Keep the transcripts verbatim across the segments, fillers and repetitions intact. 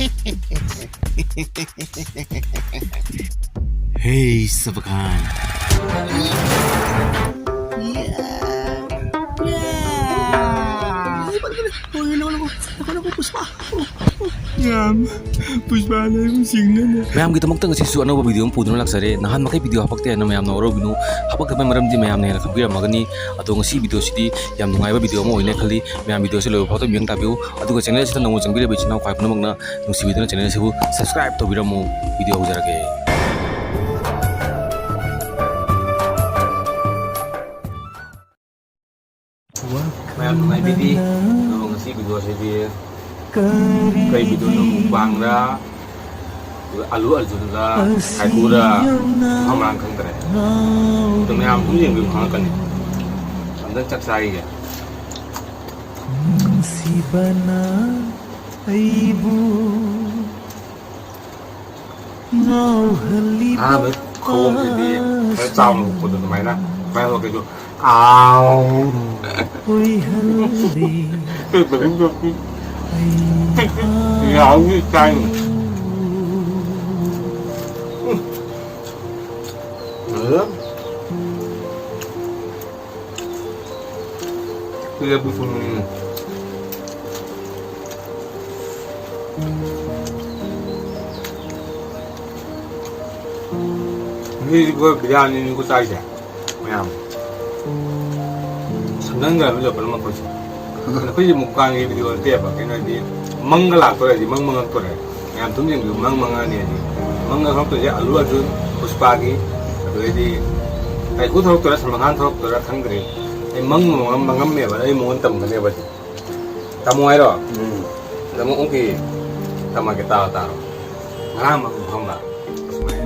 Hey, Sabakhan. ꯌꯥꯝ ꯄꯨꯁꯄꯥ ꯂꯩꯕꯁꯤꯡꯅꯅꯦ꯫ ꯃꯌꯥꯝꯒꯤꯗꯃꯛꯇ ꯉꯁꯤꯁꯨ ꯑꯅꯧꯕ video ꯑꯃ ꯄꯨꯗꯨꯅ ꯂꯥꯛꯆꯔꯦ꯫ ꯅꯍꯥꯟ ꯃꯈꯩ video ꯍꯥꯄꯛꯇꯦ ꯍꯥꯏꯅ ꯃꯌꯥꯝꯅ ꯋꯥꯔꯧꯕꯤꯅꯨ꯫ ꯍꯥꯄꯛꯇꯕꯩ ꯃꯔꯝꯗꯤ ꯃꯌꯥꯝꯅ ꯍꯦꯟꯅ ꯈꯪꯕꯤꯔꯝꯃꯒꯅꯤ꯫ ꯑꯗꯣ ꯉꯁꯤ video ꯁꯤꯗꯤ ꯌꯥꯝ ꯅꯨꯡꯉꯥꯏꯕ video ꯑꯃ ꯑꯣꯏꯅ ꯈꯜꯂꯤ꯫ ꯃꯌꯥꯝ video ꯁꯤ ꯂꯣꯏꯕ ꯐꯥꯎꯕ ꯌꯦꯡ ꯇꯥꯕꯤꯌꯨ꯫ ꯑꯗꯨꯒ channel ꯑꯁꯤꯗ ꯅꯧꯅ ꯆꯪꯕꯤꯔꯕ ꯏꯆꯤꯟ ꯏꯅꯥꯎ ꯈ꯭ꯋꯥꯏ ꯄꯨꯝꯅꯃꯛꯅ ꯅꯨꯡꯁꯤꯕꯤꯗꯨꯅ channel ꯑꯁꯤꯕꯨ subscribe ꯇꯧꯕꯤꯔꯝꯃꯨ꯫ Video ꯍꯧꯖꯔꯒꯦ꯫ ꯃꯌꯥꯝ ꯅꯨꯡꯉꯥꯏꯕꯤꯔꯤ? ꯑꯗꯣ ꯉꯁꯤ video ꯁꯤꯗꯤ ꯀꯩ video ꯅꯣ? Mukbang ꯔ, ꯑꯗꯨꯒ ꯑꯜꯂꯨ ꯑꯔꯖꯨꯟꯒ ꯀꯥꯏꯀꯨꯔ ꯃꯐꯝ ꯃꯔꯥꯡ ꯈꯪꯗ꯭ꯔꯦ꯫ ꯑꯗꯣ ꯃꯌꯥꯝ ꯑꯗꯨꯝ ꯌꯦꯡꯕꯤꯌꯨ ꯈꯪꯉꯛꯀꯅꯤ꯫ ꯑꯝꯇꯪ ꯆꯥꯛ ꯆꯥꯈꯤꯒꯦ꯫ ꯅꯨꯡꯁꯤꯕꯅ ꯑꯩꯕꯨ ꯉꯥꯎꯍꯜꯂꯤꯕ ꯑꯍꯥꯟꯕ ꯈꯣꯡꯁꯤꯗꯤ ꯈꯔ ꯆꯥꯎꯅ ꯍꯨꯛꯄꯗꯣ ꯑꯗꯨꯃꯥꯏꯅ, ꯑꯗꯨꯃꯥꯏꯅ ꯍꯨꯛꯀꯦ꯫ ꯑꯗꯨ ꯑꯥꯎ꯫ ꯑꯣꯏꯍꯜꯂꯤ꯫ ꯌꯥꯎꯅꯤ ꯆꯥꯏꯅꯤ꯫ ꯎꯝ꯫ ꯁꯤꯗ ꯄꯨꯊꯣꯛꯅꯤꯡꯉꯤ꯫ ꯉꯁꯤꯗꯤ ꯑꯩꯈꯣꯏ ꯕꯤꯔꯌꯥꯅꯤꯅꯤꯀꯣ ꯆꯥꯏꯁꯦ ꯃꯌꯥꯝ꯫ ꯁꯝꯖꯟꯈ꯭ꯔꯕ ꯂꯣꯏꯄꯅ ꯃꯈꯣꯏꯁꯦ꯫ ꯑꯩꯈꯣꯏꯁꯦ mukbang ꯒꯤ video ꯅꯠꯇꯦꯕ, ꯀꯩꯅꯣꯗꯤ ꯃꯪꯒ ꯂꯥꯛꯇꯣꯔꯦ, ꯍꯥꯏꯗꯤ ꯃꯪ ꯃꯪꯉꯛꯇꯣꯔꯦ꯫ ꯃꯌꯥꯝ ꯑꯗꯨꯝ ꯌꯦꯡꯕꯤꯌꯨ, ꯃꯪ ꯃꯪꯉꯛꯑꯅꯤ ꯍꯥꯏꯗꯤ꯫ ꯃꯪꯒ ꯊꯣꯛꯇꯣꯏꯁꯦ ꯑꯜꯂꯨ ꯑꯔꯖꯨꯟ, ꯄꯨꯁꯄꯥꯒꯤ, ꯑꯗꯨꯗꯩꯗꯤ ꯀꯥꯏꯀꯨ ꯊꯣꯛꯇꯣꯏꯔꯥ, ꯁꯜꯃꯥꯟ ꯈꯥꯟ ꯊꯣꯛꯇꯣꯏꯔꯥ ꯈꯪꯗ꯭ꯔꯤ꯫ ꯑꯩ ꯃꯪ ꯃꯪꯉꯝꯃꯦꯕ, ꯑꯩ ꯃꯉꯣꯟꯗ ꯇꯝꯒꯅꯦꯕ ꯁꯤ꯫ ꯇꯝꯃꯣ ꯍꯥꯏꯔꯣ? ꯎꯝ꯫ ꯑꯗꯨꯝ ꯑꯣꯀꯦ꯫ ꯇꯝꯃꯒꯦ, ꯇꯥꯔꯣ, ꯇꯥꯔꯣ꯫ ꯉꯔꯥꯡ ꯃꯪ ꯈꯪꯕ꯭ꯔꯥ? ꯁꯨꯃꯥꯏꯅ꯫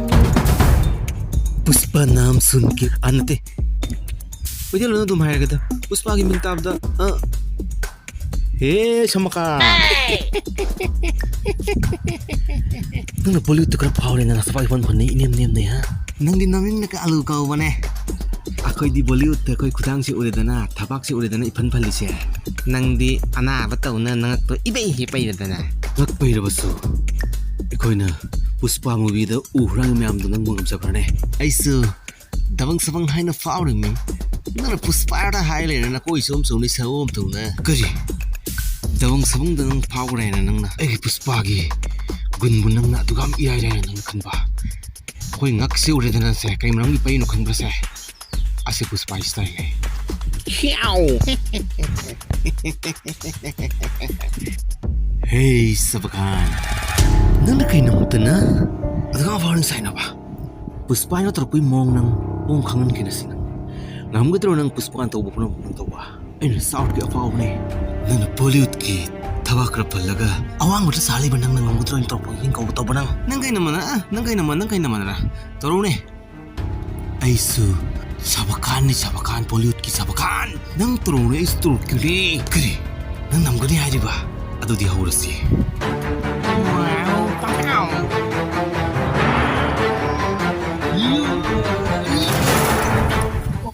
ꯄꯨꯁꯄꯥ ꯅꯥꯝ ꯁꯨꯟ ꯀꯦ, ꯑꯥ, ꯅꯠꯇꯦ꯫ ꯃꯩꯇꯩꯂꯣꯟꯗ ꯑꯗꯨꯝ ꯍꯥꯏꯔꯒꯦꯗ꯫ ꯄꯨꯁꯄꯥꯒꯤ ꯃꯤꯡ ꯇꯥꯕꯗ, ꯑ, ꯍꯦ, ꯁꯃꯀꯥ꯫ ꯅꯪꯅ Bollywood ꯇ ꯈꯔ ꯐꯥꯎꯔꯦꯅ, ꯅꯁꯥ ꯏꯐꯣꯟ ꯐꯣꯟꯅ ꯏꯅꯦꯝ ꯅꯦꯝꯅꯩ, ꯍꯥ? ꯅꯪꯗꯤ ꯅꯃꯤꯡꯅ ꯀꯥꯂꯨ ꯀꯧꯕꯅꯦ꯫ ꯑꯩꯈꯣꯏꯗꯤ Bollywood ꯇ ꯑꯩꯈꯣꯏ ꯈꯨꯗꯥꯡꯁꯤ ꯎꯔꯦꯗꯅ, ꯊꯕꯥꯛꯁꯤ ꯎꯔꯦꯗꯅ ꯏꯐꯟ ꯐꯜꯂꯤꯁꯦ꯫ ꯅꯪꯗꯤ ꯑꯅꯥꯕ ꯇꯧꯅ ꯅꯉꯛꯇꯣ ꯏꯄꯩ ꯍꯦꯛ ꯄꯩꯔꯗꯅ꯫ ꯉꯛꯄꯩꯔꯕꯁꯨ ꯑꯩꯈꯣꯏꯅ ꯄꯨꯁꯄꯥ movieꯗ ꯎ ꯍꯨꯔꯥꯟꯕ ꯃꯌꯥꯝꯗꯣ ꯅꯪꯕꯨ ꯉꯝꯖꯕ꯭ꯔꯅꯦ? ꯑꯩꯁꯨ ꯗꯕꯪ ꯁꯕꯪ ꯍꯥꯏꯅ ꯐꯥꯎꯔꯤꯃꯤ꯫ ꯅꯪꯅ ꯄꯨꯁꯄꯥꯗ ꯍꯥꯏ ꯂꯩꯔꯦ, ꯅꯀꯣꯏ ꯁꯣꯝ ꯁꯣꯝꯅꯤ ꯁꯑꯣꯝ ꯇꯧꯅ꯫ ꯀꯔꯤ? ꯗꯕꯪ ꯁꯕꯪꯗ ꯅꯪ ꯐꯥꯎꯈ꯭ꯔꯦꯅ ꯅꯪꯅ ꯑꯩꯒꯤ ꯄꯨꯁꯄꯥꯒꯤ ꯒꯨꯟꯕꯨ ꯅꯪꯅ ꯑꯗꯨꯛ ꯌꯥꯝ ꯏꯔꯥꯏ ꯂꯥꯏꯅ ꯅꯪꯅ ꯈꯟꯕ? ꯑꯩꯈꯣꯏ ꯉꯛꯁꯦ ꯎꯔꯦꯗꯅ ꯁꯦ, ꯀꯩ ꯃꯔꯝꯒꯤ ꯄꯩꯅꯣ ꯈꯪꯕ꯭ꯔꯥ ꯁꯦ? ꯑꯁꯤ ꯄꯨꯁꯄꯥ style ꯅꯦ꯫ ꯈ꯭ꯌꯥꯎ! ꯍꯦ, ꯁꯕꯀꯥꯟ꯫ ꯅꯪꯅ ꯀꯩ ꯅꯃꯨꯛꯇꯅ ꯑꯗꯨꯒ ꯐꯥꯎꯔ ꯁꯥꯏꯅꯕ? ꯄꯨꯁꯄꯥꯅ ꯇꯧꯔꯛꯄꯒꯤ ꯃꯑꯣꯡ ꯅꯪ ꯃꯑꯣꯡ ꯈꯪꯍꯟꯈꯤꯅ ꯁꯤ ꯅꯪ꯫ ꯉꯝꯒꯗ꯭ꯔꯣ ꯅꯪ ꯄꯨꯁꯄꯥꯅ ꯇꯧꯕ ꯄꯨꯝꯅꯃꯛ ꯅꯪ ꯇꯧꯕ? ꯑꯩꯅ Southꯀꯤ ꯑꯐꯥꯎꯕꯅꯦ꯫ ꯅꯪꯅ Bollywoodꯀꯤ ꯊꯕꯛ ꯈꯔ ꯄꯜꯂꯒ ꯑꯋꯥꯡꯕꯗ ꯁꯥ ꯂꯩꯕ ꯅꯪꯅ ꯉꯝꯒꯗ꯭ꯔꯣ ꯑꯩꯅ ꯇꯧꯔꯛꯄ ꯌꯦꯡ ꯀꯧꯕ ꯇꯧꯕ ꯅꯪ? ꯅꯪ ꯀꯩꯅ ꯃꯅ-, ꯑ, ꯅꯪ ꯀꯩꯅ ꯃ-, ꯅꯪ ꯀꯩꯅ ꯃꯅꯔ? ꯇꯧꯔꯛꯎꯅꯦ꯫ ꯑꯩꯁꯨ ꯁꯕꯀꯥꯟꯅꯤ, ꯁꯕꯀꯥꯟ, Bollywoodꯀꯤ ꯁꯕꯀꯥꯟ꯫ ꯅꯪ ꯇꯧꯔꯛꯎꯅꯦ, ꯑꯩꯁꯨ ꯇꯧꯔꯛꯀꯦꯅꯦ꯫ ꯀꯔꯤ? ꯅꯪ ꯉꯝꯒꯅꯤ ꯍꯥꯏꯔꯤꯕ? ꯑꯗꯨꯗꯤ ꯍꯧꯔꯁꯤ꯫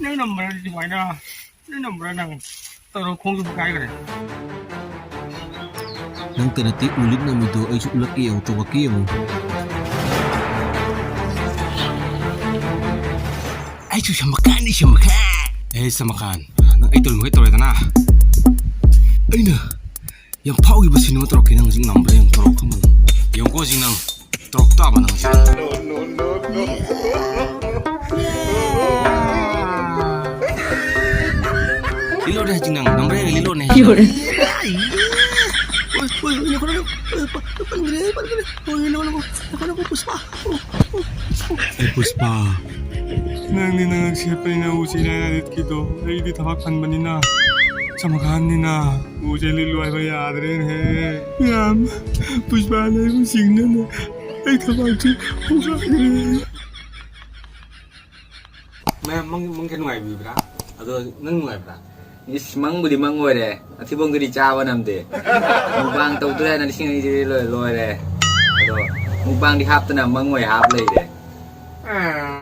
ꯅꯪ ꯉꯝꯕ꯭ꯔꯥ ꯑꯗꯨꯃꯥꯏꯅ? ꯅꯪ ꯉꯝꯕ꯭ꯔꯥ ꯅꯪ? ꯇꯧꯔꯣ, ꯈꯣꯡꯁꯨ ꯄꯣꯛꯈꯥꯏꯈ꯭ꯔꯦ꯫ ꯅꯪꯇ ꯅꯠꯇꯦ ꯎ ꯂꯤꯠ ꯅꯝꯃꯤꯗꯣ, ꯑꯩꯁꯨ ꯎꯠꯂꯛꯀꯦ ꯌꯦꯡꯉꯨ, ꯇꯣꯡꯉꯛꯀꯦ ꯌꯦꯡꯉꯨ꯫ ꯑꯩꯁꯨ ꯁꯃꯀꯥꯟꯅꯤ, ꯁꯃꯀꯥꯟ꯫ ꯑꯦ, ꯁꯃꯀꯥꯟ, ꯅꯪ ꯑꯩ ꯇꯧꯔꯤꯃꯈꯩ ꯇꯧꯔꯦꯗꯅ? ꯑꯩꯅ ꯌꯥꯝ ꯐꯥꯎꯈꯤꯕ ꯁꯤꯟ ꯑꯃ ꯇꯧꯔꯛꯀꯦ, ꯅꯪ ꯍꯧꯖꯤꯛ ꯉꯝꯕ꯭ꯔꯥ ꯌꯦꯡꯉꯨ, ꯇꯧꯔꯛꯑꯣ, ꯈꯪꯉꯅꯤ꯫ ꯌꯦꯡꯉꯨꯀꯣ ꯍꯧꯖꯤꯛ ꯅꯪ꯫ ꯇꯧꯔꯛ ꯇꯥꯕ ꯅꯪ ꯍꯧꯖꯤꯛ꯫ ꯂꯤꯠꯂꯣꯅꯦ ꯍꯧꯖꯤꯛ ꯅꯪ, ꯉꯝꯕ꯭ꯔꯥ ꯌꯦꯡꯉꯨ, ꯂꯤꯠꯂꯣꯅꯦ ꯍꯧꯖꯤꯛ ꯅꯪ꯫ ꯌꯧꯔꯦ꯫ ꯑꯣꯏ, ꯑꯣꯏ, ꯑꯣꯏ, ꯉꯥꯏꯈꯣ, ꯉꯥꯏꯈꯣ, ꯄꯟꯈ꯭ꯔꯦ, ꯄꯟꯈ꯭ꯔꯦ꯫ ꯑꯣꯏ, ꯉꯥꯏꯈꯣ, ꯉꯥꯏꯈꯣ, ꯉꯥꯏꯈꯣ, ꯉꯥꯏꯈꯣ, ꯄꯨꯁꯄꯥ꯫ ꯑꯩ ꯄꯨꯁꯄꯥ꯫ ꯅꯪꯗꯤ ꯅꯉꯛ ꯁꯦꯠꯄꯅꯤꯅ ꯎ ꯆꯦ ꯏꯔꯥꯏ ꯂꯥꯏ ꯂꯤꯠꯈꯤꯗꯣ꯫ ꯑꯩꯗꯤ ꯊꯕꯥꯛ ꯐꯟꯕꯅꯤꯅ, ꯁꯃꯀꯥꯟꯅꯤꯅ ꯎ ꯆꯦ ꯂꯤꯠꯂꯨ ꯍꯥꯏꯕ ꯌꯥꯗ꯭ꯔꯦꯅꯦꯍꯦ꯫ ꯌꯥꯝ ꯄꯨꯁꯄꯥꯅ ꯑꯩꯕꯨ ꯆꯤꯡꯅꯅ ꯑꯩ ꯊꯕꯥꯛꯁꯦ ꯄꯣꯛꯈꯥꯏꯈ꯭ꯔꯦ꯫ ꯃꯌꯥꯝ ꯃꯪ, ꯃꯪꯁꯦ ꯅꯨꯡꯉꯥꯏꯕꯤꯕ꯭ꯔꯥ? ꯑꯗꯣ ꯅꯪ ꯅꯨꯡꯉꯥꯏꯕ꯭ꯔꯥ? ꯏꯁ, ꯃꯪꯕꯨꯗꯤ ꯃꯪ ꯑꯣꯏꯔꯦ, ꯑꯊꯤꯕꯣꯡꯗꯨꯗꯤ ꯆꯥꯕ ꯅꯝꯗꯦ꯫ ꯃꯨꯛꯕꯥꯡ ꯇꯧꯗ꯭ꯔꯦ ꯍꯥꯏꯅ ꯂꯤꯁꯤꯡ ꯑꯅꯤꯗꯤ ꯂꯣꯏ-, ꯂꯣꯏꯔꯦ꯫ ꯑꯗꯣ ꯃꯨꯛꯕꯥꯡꯗꯤ ꯍꯥꯞꯇꯅ ꯃꯪ ꯑꯣꯏ ꯍꯥꯞ ꯂꯩꯔꯦ꯫